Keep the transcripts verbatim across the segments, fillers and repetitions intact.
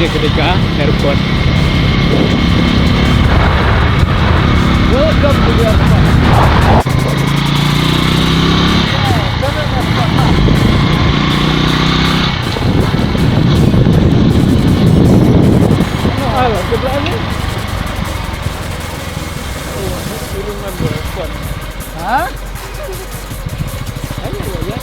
Kane ka dei ka airport. Welcome to the airport. Alah, sebelah ni. Oh, ini rumah dia, airport. Ha? Ayo, ya.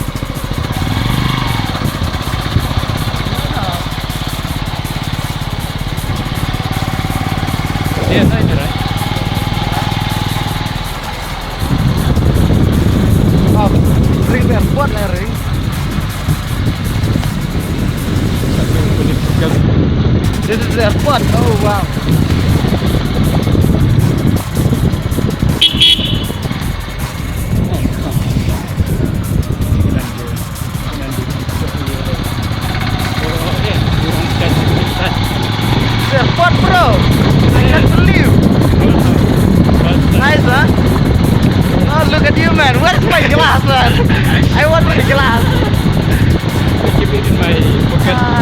Dia, saya, right? Oh, ring airport lah, ring. This is the airport. Oh, wow. Airport, bro. I can't believe. Nice, huh? Oh, look at you, man. Where's my glass, man? I want my glass. Keep it in my pocket.